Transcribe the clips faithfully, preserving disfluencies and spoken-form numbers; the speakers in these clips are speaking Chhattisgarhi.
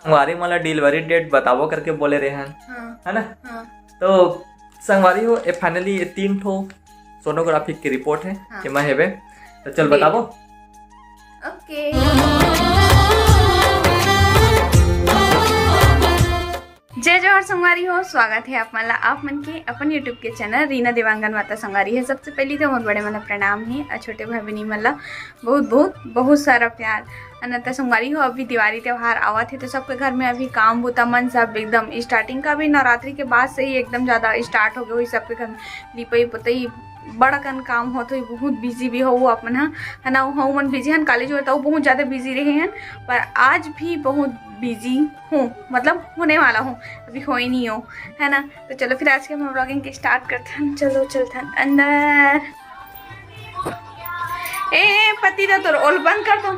संगवारी मन ला delivery date बताबो करके बोले रहे हन, हाँ। है ना? हाँ। तो संगवारी हो, ये finally ये तीन ठो sonography की report है, हाँ। एमा हेबे। तो चल बताबो। OK। जय जोहार संगवारी हो, स्वागत है आप मन ला आप मन के अपन YouTube के channel रीना देवांगन माता। संगवारी है, सबसे पहली तो मोर बड़े मन ला प्रणाम है और छोटे भाई बहनी मन ला बहुत बहुत बहुत सारा प्यार। अनंता संगवारी हो, अभी दिवाली त्योहार आवत है, तो सबके घर में अभी काम बूता मन सब एकदम starting का, अभी नवरात्रि के बाद से ही एकदम ज़्यादा start हो गए हुई सबके घर में। लिपई पोतई बड़ा कन काम होत हुई, बहुत busy भी हो वो अपन ह, है ना? वो मन busy हन, काली जो तो बहुत ज़्यादा busy रहे हैं, पर आज भी बहुत busy हूँ, मतलब होने वाला हूँ, अभी हो ही नहीं हो, है ना? तो चलो फिर आज के हम vlogging के start करते हैं। चलो चलते हैं अंदर। ए, ए, पति दा तोर ओल बंद कर दो,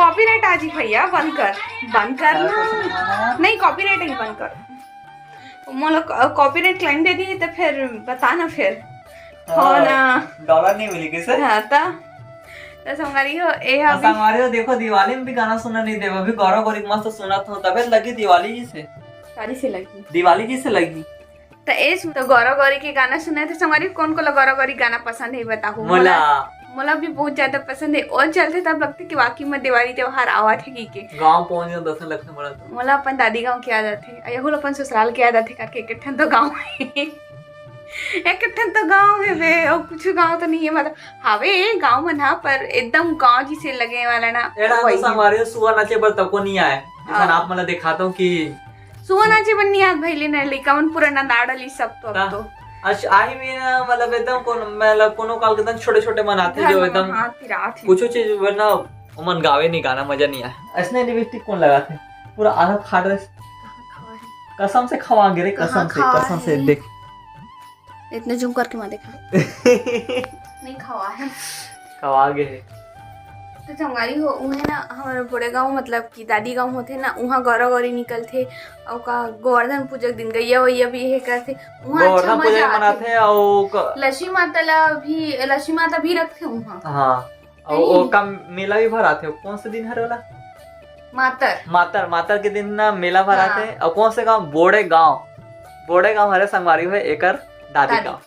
copyright आ जी भैया, बंद कर, बंद कर ना। नहीं, copyright नहीं, बंद कर। मोला copyright claim दे दी तो फिर बता ना फिर। हाँ, हो ना। Dollar नहीं मिली किसे? हाँ, ता। तो संगवारी हो, ए हाँ, अभी संगवारी हो, देखो, दिवाली में भी गाना सुनना नहीं देवा, अभी गौरा गौरी मस्त सुनत हो, तबीयत लगी दिवाली जी से। दिवाली जी से लगी। तो ए सुन, तो गौरा गौरी के गाना सुने थे संगवारी, कौन को ला गौरा गौरी गाना पसंद है बताओ। मोला। मोला भी बहुत ज्यादा पसंद है। और चलते तब लगते कि वाकई में दिवाली त्योहार आवत है की के। गाँव पहुँच गए, दर्शन लगते मोला तो। मोला अपन दादी गाँव के याद आथे, यहू ला अपन ससुराल के याद आथे, करके एक ठन तो गाँव है। एक ठन तो गाँव है बे, और कुछ गाँव तो नहीं है, मतलब हावे गाँव मन हा, पर एकदम गाँव जिसे लगे वाला ना। एड़ा तो वही है। संगवारी हो, सुआ नाचे बर तको नहीं आए। हाँ। आप मन ला दिखाता हूँ कि सुआ नाचे बर नहीं आत भइले ना, लइका मन पूरा नंदा डली सब तो अब ता। तो। अच्छा, आही में ना, मतलब एकदम कोन, मतलब कोनो काल के एकदम छोटे-छोटे मन आथे, घर जो में एकदम हाथ पिरात हे। कुछो चीज वरना ओमन गावे नहीं गाना, मजा नहीं आए। ऐसने लिपस्टिक कौन लगाथे? पूरा आधा फाड़ रहे। कहाँ खवा है? कसम से खवा गे रे, कहाँ कसम से, खवा कसम से है? देख। इतने zoom करके मत देखा। नहीं खवा है। खवा गे है। तो संगवारी हो, उहे ना, हमर बड़े गाँव, मतलब कि दादी गाँव होथे ना, उहाँ गौरा गौरी निकलथे, अउ का गोवर्धन पूजा के दिन गैया वैया भी हे करथे, उहाँ अच्छा गोवर्धन पूजा मजा आथे। मनाथे, अउ क- लक्ष्मी माता ला भी, लक्ष्मी माता भी रखथे उहाँ। हाँ, अउ नहीं। ओका मेला भी भराथे। कौन से दिन हरे वाला? मातर। मातर, मातर के दिन ना मेला भराथे। हाँ। अउ कौन से गाँव? बोड़े गाँव। बोड़े गाँव हरे संगवारी हो, एकर दादी दादी। गाँव।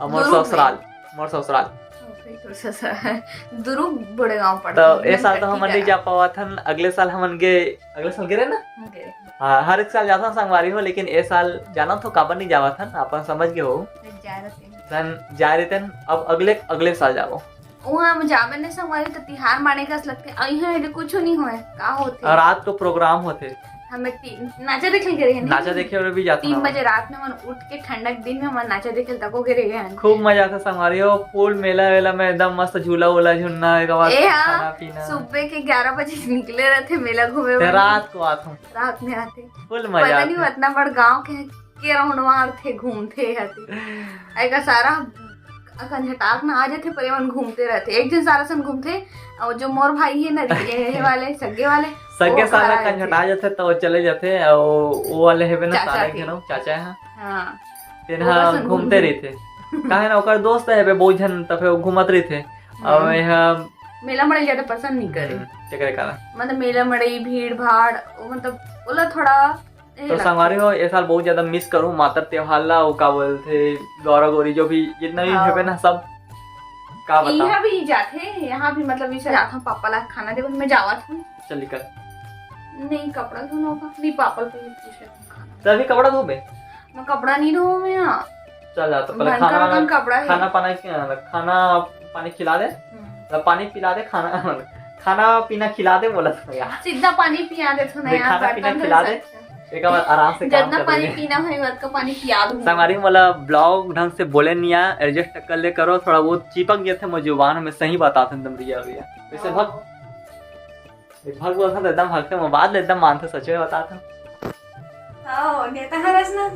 अउ मोर दुरुग ससुराल, में। मोर ससुराल। ओ, फिर तो ससुराल। दुरुग बोड़े गाँव पड़थे, तो ए साल तो हमन नहीं जा पावत हन, अगले साल हमन गे, अगले साल गे रहे ना? हाँ, गे रहे। हाँ, हर एक साल जाथन संगवारी हो, लेकिन ए साल जाना तो काबर नहीं जावत हन, अपन समझ गए हो। जा रहे थे। धन जा रहे थे, अब अगले, अगले साल जाबो। उहाँ हम जाबे ने संगवारी त तिहार माने कस लगथे। अउ इहाँ एदे कुछो नहीं होय, का होथे? रात को प्रोग्राम होथे। हमें ती-, नाचा देखे गे रहे हैं, नाचा देखे बर भी जाथन तीन बजे रात में मन उठ के ठंडक दिन में मन नाचा देखे तको गे रहे हैं। खूब मजा आता संगवारी हो, फुल मेला वेला में एकदम मस्त झूला वूला झुलना, एक बार ए हाँ, खाना पीना। सुबह के ग्यारह बजे निकले रहथे मेला घूमे ते बर। रात को आथन। रात में आथे। फुल मजा पता नहीं आथे। इतना बड़ गाँव के के round मारथे, घूमथे हती। एकर सारा कंझटाक ना आ जाथे, पर एमन घूमते रहथे। एक दिन सारा सन घूमथे, अउ जो मोर भाई हे ना, ये वाले, सगे वाले, सगे वो सारा घर आ जाथे। कंझटा जाथे, तो वो चले जाथे, अउ वो वाले हेबे ना, चाचा सारे के। घनो, चाचा हे। हाँ। तेन वो ह बस घूमते घूमते। रहिथे। काहे ना, ओकर दोस्त हेबे, बहुत झन, त फेर वो घूमत रहिथे। अउ हम्म। एहा मेला मड़ई ज्यादा पसंद नहीं करे। हम्म, तेकरे कारण। मतलब मेला मड़ई, भीड़ भाड़, वो मतलब, ओला थोड़ा ए तो लगथे। संगवारी हो, ए साल बहुत ज्यादा miss करूँ मातर त्योहार ला, वो का बोलथे, गौरा गौरी जो भी जितना भी हाँ। हेबे ना सब, का बताओ। यहाँ भी जाथे, यहाँ भी मतलब इसे जाथन पापा ला खाना देवन में जावत हूँ। चल निकल। नहीं, कपड़ा धोना होगा, नहीं पापा ला पहले पूछे खाना। तभी कपड़ा धोबे? मैं कपड़ा नहीं धोऊँ मैं यहाँ। चल जा तो पहले भयंकर खाना, अकन कपड़ा है। खाना पानी, खाना पानी खिला दे। हम्म। मतलब पानी पिला दे, खाना, खाना पीना खिला दे, बोला था यार। सीधा पानी पिया दे तो देख, यार, खाना पीना बर्तन खिला धो दे। सकते हैं। एक बार आराम से काम जितना कर पानी लेंगे। पीना है, उतना पानी पिया दूंगा। संगवारी, मोला vlog ढंग से बोले नहीं आया, adjust कर ले करो, थोड़ा बहुत चिपक गया था मोर जुबान में, सही बात आते एकदम रिया रिया। वैसे हाँ। भग, एक भग बोलता था, एकदम भगते, मैं बात ले एकदम मानते, सच में बताता। हाँ, नेता हरस ना।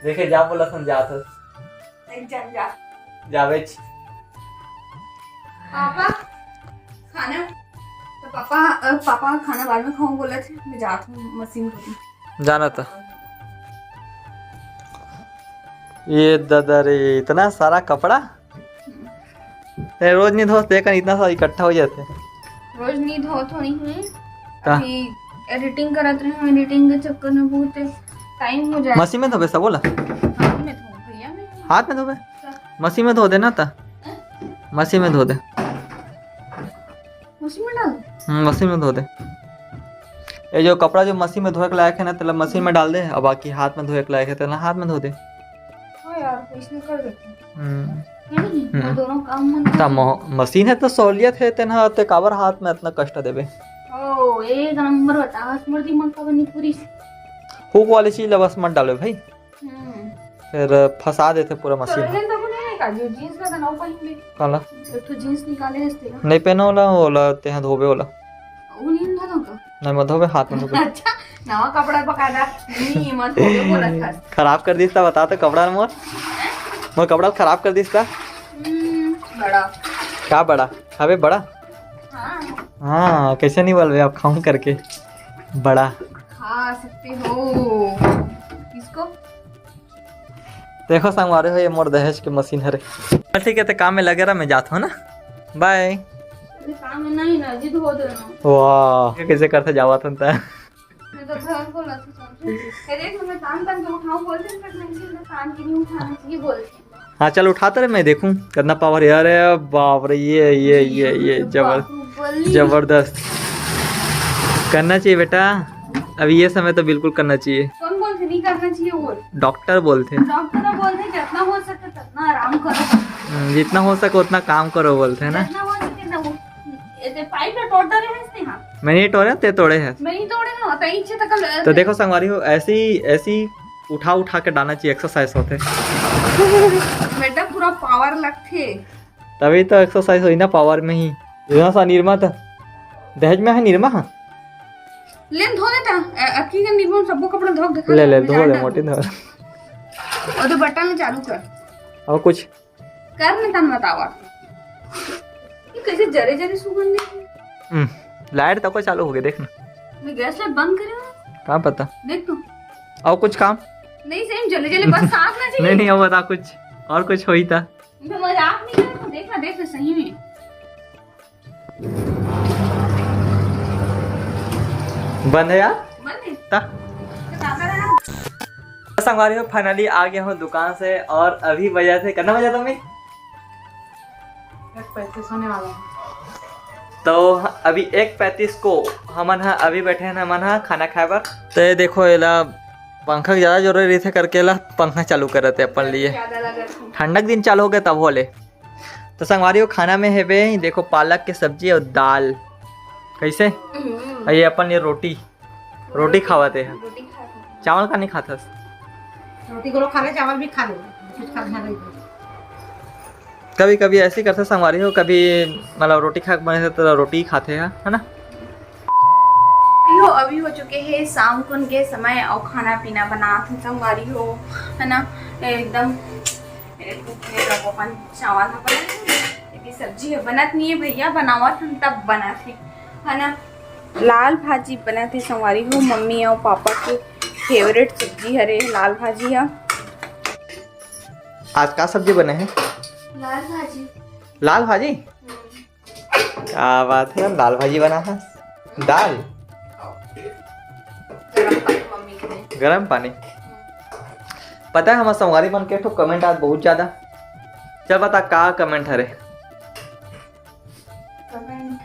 देखे, जा बोला था, जा था। एक जन जा। जावेच। पापा, खाना। तो पापा, अ, पापा खाना बाद में खाऊं बोला थे, मैं जात हूँ मशीन को। जाना था। ये दादा रे, इतना सारा कपड़ा? हम्म। ते रोज नहीं धोते, कन इतना सारा इकट्ठा हो जाते। रोज नहीं धो, थोड़ी हुई। का? अभी एडिटिंग करत रहे हूँ, एडिटिंग के चक्कर में बहुत टाइम हो जाए। मशीन में धोबे सब बोला। हाथ में धो भैया, मैं हाथ में धोबे। मशीन में धो देना था। मशीन में धो दे। हम्म, मशीन में धो दे। ये जो कपड़ा जो मशीन में धोए के लायक है ना, तेला मशीन में डाल दे, और बाकी हाथ में धोए के लायक है, तेला हाथ में धो दे। हाँ यार, इसने कर देते हैं। हम्म। है नहीं? हम्म। वो दोनों काम मन ता कर मो-, मशीन है तो सहूलियत है, तेना ते काबर हाथ में इतना कष्ट देबे? ओ, एक नंबर बता, आज मोर दिमाग का बनी पूरी। हुक वाली चीज ला बस मत डालो भाई। हम्म। फिर फंसा देते पूरा तो मशीन। रंजन तको नहीं है का, जो जींस का था ना, वो पहन ले। काला? एक तो जींस निकाले हस्ते ना। नहीं पहनो वाला, वाला ते हाथ धोबे वाला। वो नहीं धोना का? नहीं, मत धोबे, हाथ में धोबे। अच्छा, नवा कपड़ा पका दा। नहीं, मत धोबे बोला था। खराब कर दिस ता, बता तो कपड़ा मोर। मोर कपड़ा खराब कर दिस ता। हम्म, बड़ा। का बड़ा? अबे बड़ा? हाँ। हाँ, कैसे नहीं बोलबे आप खाऊं करके? बड़ा। खा सकते हो। इसको? देखो संगवारी हो, ये मोर दहेज के मशीन हरे। चल ठीक है, ते काम में लगे रहा, मैं जात हूँ ना। बाय। अरे काम में नहीं ना, जिद हो दे ना। वाह, कैसे करते जावा था? मैं तो घर को लग सकता हूँ। ये देख, मैं काम करके उठाऊँ बोलते हैं, पर मैं इसे काम की नहीं उठाना चाहिए बोलते हैं। हाँ, चल उठा तो रे, मैं देखूं कितना पावर है। अरे बाप रे, ये, ये, ये, ये जबर-, बाहुबली। जबरदस्त। करना चाहिए बेटा, अभी ये समय तो बिल्कुल करना चाहिए। कौन बोलते नहीं करना चाहिए? वो डॉक्टर बोलते हैं। डॉक्टर बोलते हैं, जितना हो सके उतना आराम करो। हम्म, जितना हो सके उतना काम करो बोलते हैं ना। जितना हो सके ना वो, ये ते पाइप ना तोड़ रहे हैं इसने, हाँ। मैं नहीं तोड़े, ते तोड़े हैं। मैं नहीं तोड़े ना, तो इच्छे तक तो देखो संगवारी हो, ऐसी, ऐसी उठा उठा के डालना चाहिए, एक्सरसाइज होते। बेटा पूरा पावर लगथे। तभी तो एक्सरसाइज होई ना पावर में ही। यहाँ सा निरमा था, दहेज में है निरमा, हाँ। ले धो देता, अ-, अक्की का निरमा सबको कपड़ा धो के ले, ले, मैं धो जान ले, डाल मोटी दूँ। धो। और तो बटन चालू कर। और कुछ? कर नहीं तन बतावा। ये कैसे जरे जरे सुगंध है? हम्म, लाइट तको चालू हो गई, देख ना। मैं गैस लाइट बंद करे हूँ। कहाँ पता? देख तू। और कुछ काम? नहीं, सेम जले जले बस साथ ना चाहिए। नहीं, नहीं, अब बता कुछ। और कुछ होई था? मैं मजाक नहीं कर रहा हूँ, देख ना, देख ना, सही में। बंद है यार? बंद है? ता? तो कहाँ पर है? तो संगवारी हो, finally आ गया हूँ दुकान से और अभी बजा थे, कितना बजा था मैं? एक पैंतीस होने वाला है। तो अभी एक पैंतीस को हमन ह अभी बैठे हैं, हमन ह खाना खाए बर। तो ये देखो, एला पंखा के ज्यादा जरूरी रहिथे करके एला पंखा चालू करत हे अपन लिए। ज्यादा लगत हे। ठंडक दिन चालू हो गया तब होले। तो संगवारी हो, खाना में हेबे, देखो, पालक के सब्जी और दाल। कैसे? हम्म। और ये अपन ये रोटी, रोटी खावत हे। रोटी खात हे। चावल का नहीं खाथस? रोटी को लोग खा ले, चावल भी खा ले, कुछ खा, खा ले। कभी कभी ऐसे ही करथे संगवारी हो, कभी मतलब रोटी खाए के बने तो रोटी ही खाथे ह, है ना? अभी हो, अभी हो चुके हैं शाम कुन के समय और खाना पीना बनात हे संगवारी हो, है ना? एकदम मेरे कुक ने लोगों अपन चावल ह बनाए हे, लेकिन सब्जी ह बनत नहीं है भैया, बनावत हन तब बनत हे, है ना? लाल भाजी बनत हे संगवारी हो, मम्मी और पापा के फेवरेट सब्जी हरे लाल भाजी ह। आज का सब्जी बने हे? लाल भाजी। लाल भाजी? हम्म। क्या बात है, लाल भाजी बना है। दाल? गरम पानी मम्मी के लिए। गरम पानी? हम्म। पता है, हमारे संगवारी मन के ठो कमेंट आज बहुत ज्यादा। चल बता, का कमेंट हरे? कमेंट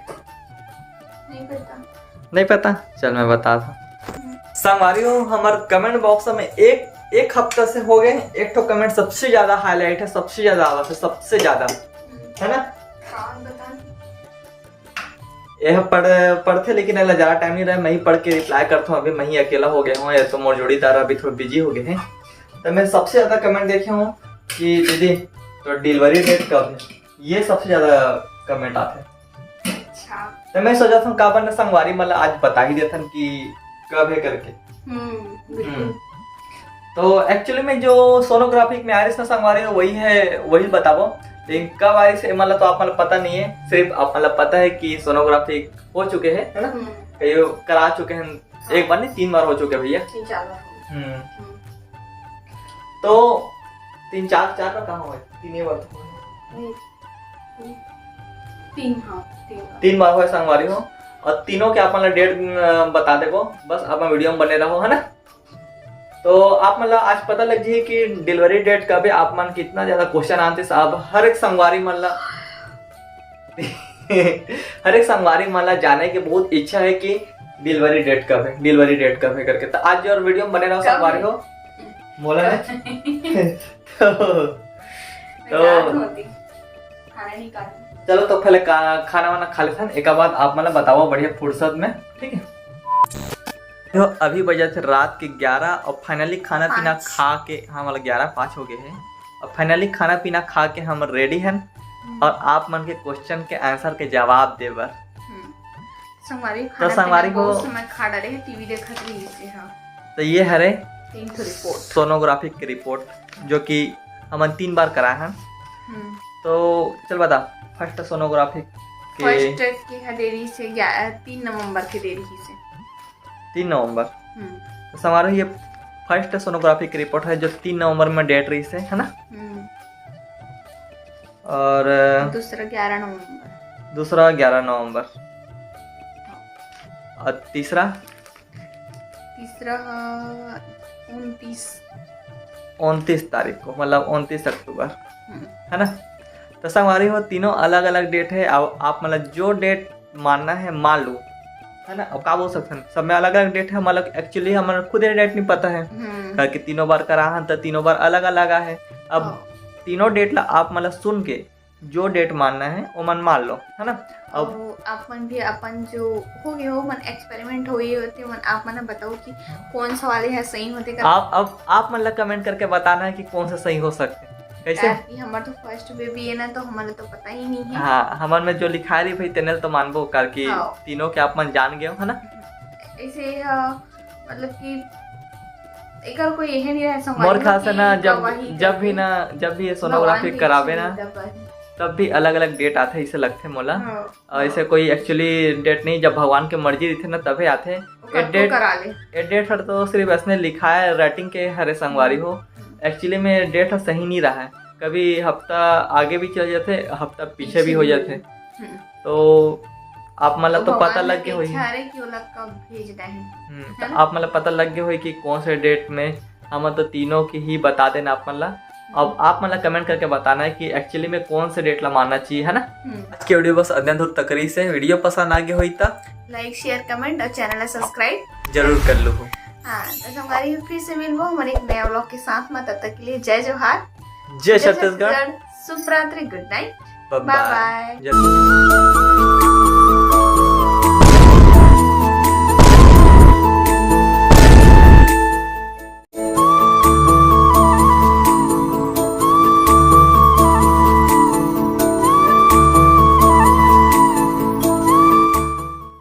नहीं पता। नहीं पता? चल, मैं बता दूं। हम्म। संगवारी हो, हमारे कमेंट बॉक्स में एक, एक हफ्ता से हो गए, एक ठो कमेंट सबसे ज्यादा हाईलाइट है, सबसे ज्यादा आवत है, सबसे ज्यादा, हम्म। है ना? कौन बता? यह पढ़, पढ़थे, लेकिन एला ज्यादा टाइम नहीं रहे, मैं ही पढ़ के रिप्लाई करता हूँ। अभी मैं ही अकेला हो गया हूँ, ये तो मोर जोड़ीदार अभी थोड़ा बिजी हो गए हैं। तो मैं सबसे ज्यादा कमेंट देखे हूँ कि दीदी, तो डिलीवरी डेट कब है? ये सबसे ज्यादा कमेंट आते हैं। अच्छा। तो मैं सोचा था, काबर न संगवारी मन ल आज बता ही देथन कि कब है करके। हम्म, बिल्कुल। हम्म। तो एक्चुअली में जो सोनोग्राफी में आरिस ना संगवारी हो, वही है, वही बताबो। लेकिन कब आरिस, मतलब, तो आप मन ल पता नहीं है, सिर्फ आप मन ल पता है कि सोनोग्राफी हो चुके हैं, है ना? हम्म। कई करा चुके हैं, हाँ। एक बार नहीं, तीन बार हो चुके हैं भैया। तीन चार बार हो गए। हम्म। हम्म। तो तीन चार, चार बार कहाँ हुए? तीन ही बार तो हुए। नहीं। तीन, हाँ, तीन बार। तीन बार हुए संगवारी हो। और तीनों के आप मन ला डेट बता देबो। बस आप मन वीडियो में बने रहो, है ना। तो आप मन ला आज पता लग जाही कि डिलीवरी डेट कब हे। आप मन कितना ज्यादा क्वेश्चन आते, अब हर एक संगवारी मन ला हर एक संगवारी मन ला जाने के बहुत इच्छा है कि डिलीवरी डेट कब है, डिलीवरी डेट कब है करके। तो आज जो वीडियो में बने रहो कब संगवारी है? हो, मोला कब नहीं। तो, तो रात होती, खाना नहीं खाती। चलो तो पहले का, खाना वाना खा लेथन, एक बाद आप मन ला बताओ बढ़िया फुर्सत में, ठीक है। तो अभी बजे थे रात के ग्यारह और finally खाना पीना पाँच। खा के, हाँ, मतलब ग्यारह पाँच हो गए हैं। और finally खाना पीना खा के हम रेडी हन हम्म। और आप मन के क्वेश्चन के आंसर के जवाब दे बर। हम्म। संगवारी तो खाना संगवारी पीना बहुत हो समय खा डाले है, टीवी देखत रही से, हाँ। तो ये हरे तीन ठो रिपोर्ट। सोनोग्राफी के रिपोर्ट, जो कि हमन तीन बार कराए हन। हम्म। तो चल बता, फर्स्ट सोनोग्राफी के फर्स्ट के ह देरी से ग्या-, तीन नवंबर के देरी से। तीन नवंबर। हम्म। तो संगवारी ये फर्स्ट सोनोग्राफी की रिपोर्ट है जो तीन नवंबर में डेट रही से, है ना? हम्म। और दूसरा ग्यारह नवंबर। दूसरा ग्यारह नवंबर। और तीसरा? तीसरा उनतीस। उनतीस तारीख को, मतलब उनतीस अक्टूबर, हम्म। है ना? तो संगवारी हो, तीनों अलग अलग डेट है। अब आप मतलब जो डेट मानना है मान लो, है ना? अब का बोल सकते हैं, सब में अलग अलग डेट है। मतलब एक्चुअली हमन खुद डेट नहीं पता है, हम्म। करके तीनों बार करा है तो तीनों बार अलग अलग है। अब हाँ। तीनों डेट ला आप मतलब सुन के जो डेट मानना है वो मन मान लो, है ना? अब और आप मन भी अपन जो हो गए हो मन एक्सपेरिमेंट हो गए होते मन आप मन बताओ कि कौन सा वाले है सही होते का। आप, अब आप मन ला कमेंट करके बताना है कि कौन सा सही हो सकते हैं, कैसे? काहे कि हमर तो फर्स्ट बेबी है ना, तो हमन ला तो पता ही नहीं है। हाँ, हमन में जो लिखा रही भाई तेने तो मानबो कर कि हाँ। तीनों के आप मन जान गए हो, है ना? ऐसे अ, मतलब कि एकर कोई यही नहीं रहे संगवारी मोर ख्याल से कि ना, जब, गवाही जब भी करके ना, जब भी ये सोनोग्राफी भगवान की करावे इच्छा ना, होता है। तब भी अलग-अलग डेट आथे, इसे लगथे मोला। हाँ। और इसे कोई एक्चुअली डेट नहीं, जब भगवान के मर्जी रहिथे ना, तभे आथे। ओकर ए तो डेट, करा ले। ए डेट हर तो सिर्फ ऐसने लिखा है, राइटिंग के हरे संगवारी हो। हम्म। एक्चुअली में डेट ह सही नहीं रहा है, कभी हफ्ता आगे भी चल जाथे, हफ्ता पीछे भी हो जाथे। हम्म। तो आप मन ला तो तो पता भगवान लग के गए होही। इच्छा रहे कि ओला कब भेजना है, हम्म, है तो ना? आप मन ला पता लग गए होही कि कौन से डेट में, हम तो तीनों के ही बता देना आप मन ला। अब आप मन ला कमेंट करके बताना है कि एक्चुअली में कौन से डेट ला मानना चाहिए, है ना? हम्म। आज के वीडियो बस अदन दूर तक रही से। वीडियो पसंद आ गए होही त लाइक, शेयर, कमेंट और चैनल ला सब्सक्राइब जरूर कर लो। हाँ, तो संगवारी फिर से मिलबो हमारे एक नया व्लॉग के साथ में। तब तक के लिए जय जोहार, जय जय छत्तीसगढ़। छत्तीसगढ़, शुभ रात्रि, गुड नाइट, बाय बाय बाय। जय